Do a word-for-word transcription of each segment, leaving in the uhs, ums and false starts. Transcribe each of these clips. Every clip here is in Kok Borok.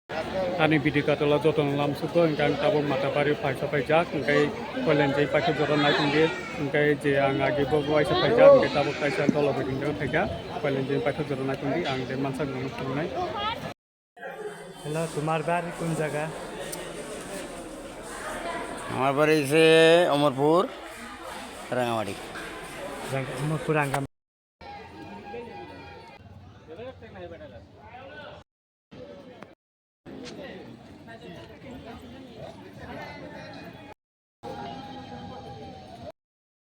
Ani video katula jotono lamsugo, hingke ang tabuk Matapari phaisa phaijak, hingke koilen je paithak jora naitongdi, hingke je ang agi bo waisa phaijak, hingke tabuk kaisa dolo bwtwing jaga phaikha, koilen je paithak jora naitongdi, ang je mansak nangno phunuknai. Hello, তোমার বাড়ি কোন জায়গা? আমার বাড়ি হচ্ছে অমরপুর, রাঙামাটি। রাঙ্গা-, অমরপুর রাঙ্গা-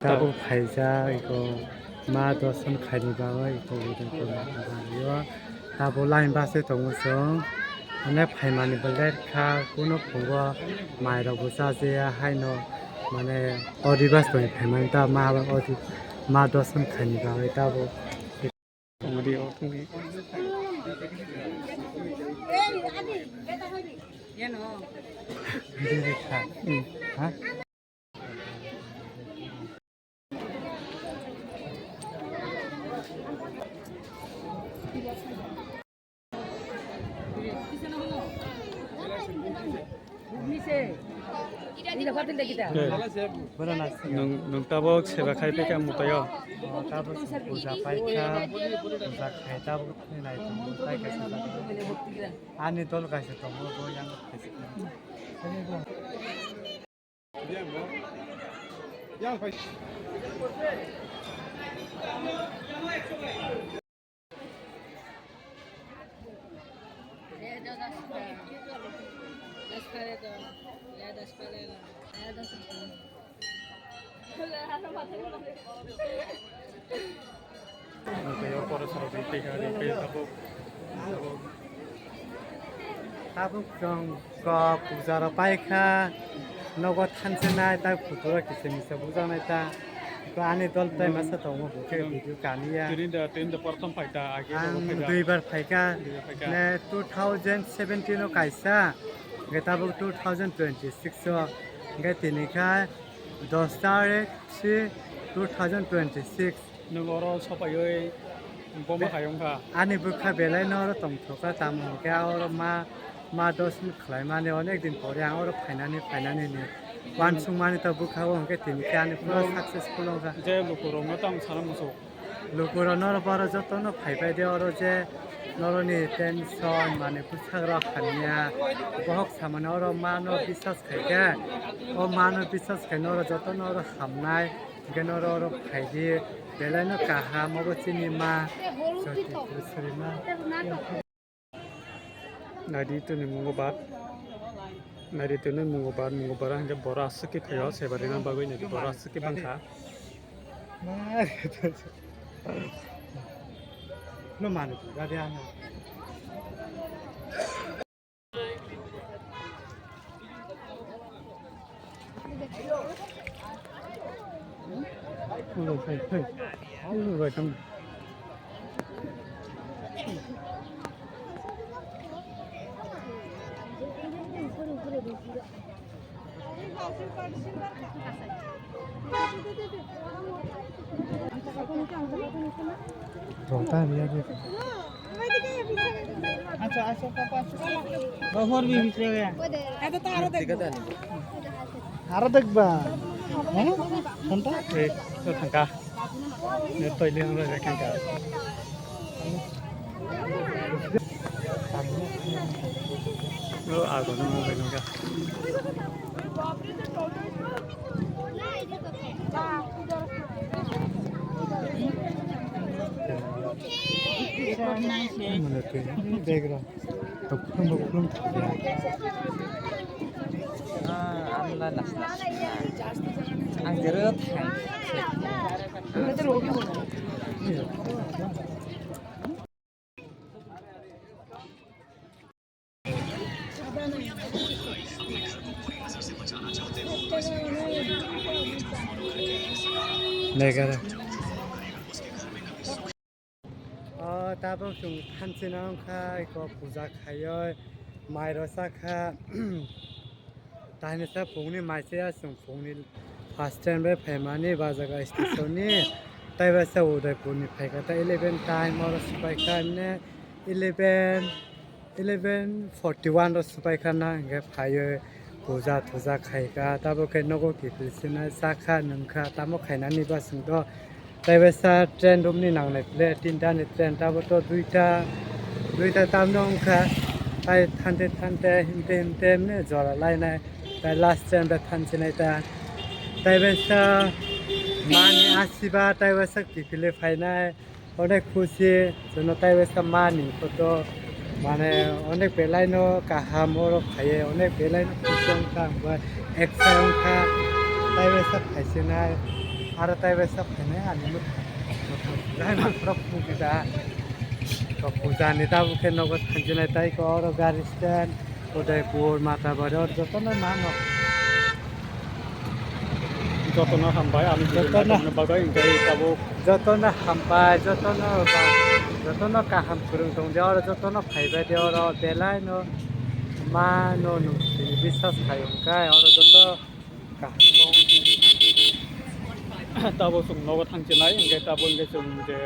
Tabuk phaijak eko ma doson khaini bagwi eko Udaipur ni bagwi o tabuk line bus wi tongo chwng. Mane phaimani bo late kha, kuno phungo mairok bo chajaya haino mane odi bus tongwi phaimani ta ma odi ma doson khaini bagwi tabuk. Nwng, nwng tabuk seba khai phaikha mwtaio? O, tabuk chwng puja paikha, puja khai tabuk thwi nai tongo, tai kaisa jaga. Ani dol kaisa tongo, bo yang kaisa. Tabuk chwng kok puja rok paikha, nogo thansinai, tai photo rok kisa misa bujaknai ta. Ko ani dol tai masa tongo, bo khe video kaniya. Tini da, tini da prothom phaikha, age ang duibar phaikha. Duibar phaikha. Ne two thousand seventeen o kaisa, hingke tabuk two thousand twenty-six o, hingke tini kha dos tarik three, two thousand twenty-six. Nwng oro sopaiwi boma hai wngkha. Ani bwkha belai no oro tongthokha, tamo hwnkhe oro ma, ma dos ni khlaimani onek din pore ang oro phainani, phainani ni uansukmani ta bwkha o hwnkhe tini khe ani pura successful wngkha. Je lukurokno tamo sana muchung. Lukurok noro boro jotono phaibai de oro je noroni tension mane bwsarok hamya bohok samani oro mano bisas khaikhe o mano bisas khai noro jotono oro hamnai. Hingke noro oro phaidi, belai no kaham, obo chini ma, jyoti Khulsuri ma. Naidi tini mungo bar, naidi tini mungo bar, mungo bar hingke boro aswk khe phaio, seba rina bagwi naidi boro aswk khe bangkha. No manu gari ano. Rota riya de. Acha, acha, papa, acha. Bahor bhi bhitre gaya. Aro dekba. Hah? Thanta? Eh, to thangka. Ne toile ang rai thangka. Lo ago no mo bai nungka. Background. Tokhlong tokhlong. Ah, amla nas nas. Ang jero thang. Negara. O tabuk chwng thanchina wngkha, eko puja khaioi, mai rw chakha. Tainisa phungni mai chaya chwng phungni first time bai phaimani bajaga station ni. Taibaisa Udaipur ni phaikha ta eleven time oro swbaikha himne eleven Eleven forty one ro supai kha na, hingke phaiyo puja thuja khai kha, tabo khe nogo kiphil sina cha kha nwng kha, tamo khainani ba chwng do. Tai waisa train romni nangnai phle, tinta ni train, tabo to duita, duita tamno wngkha. Tai thante thante himte himte mne jora lainai. Tai last train bai thansinai ta. Tai waisa mani asiba, tai waisa kiphile phainai. Onek khusi, jono tai waisa mani photo. Mane onek belai no kaham oro phaiye, onek belai no khusi wngkha, ang bo excited wngkha, tai waisa phaisinai, aro tai waisa phainai ani mwkhang. Jai makhorok phunukjak, to puja ni tabuk khe nogo thangjinai, tai khe oro gari stand, Udaipur, Matabari, oro jotono mano. Jotono hambai, ani video jotono naitokmani bagwi, hingke tabuk jotono hambai, jotono ba-, jotono kaham kwrwng tong de, oro jotono phaibai de, oro belai no ma no nung sini biswas khai hwnkhe, oro joto kaham tong. Tabuk chwng nogo thangchinai, hingke tabuk hingke chwng je,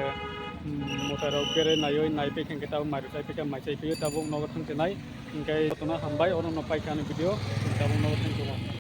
mm, mwtai rok bere naiwi nai pik hingke tabuk mai rwchai pik mai chai pik tabuk nogo thangchinai, hingke jotono hambai, oro no paikha ani video, chwng tabuk nogo thangchinai.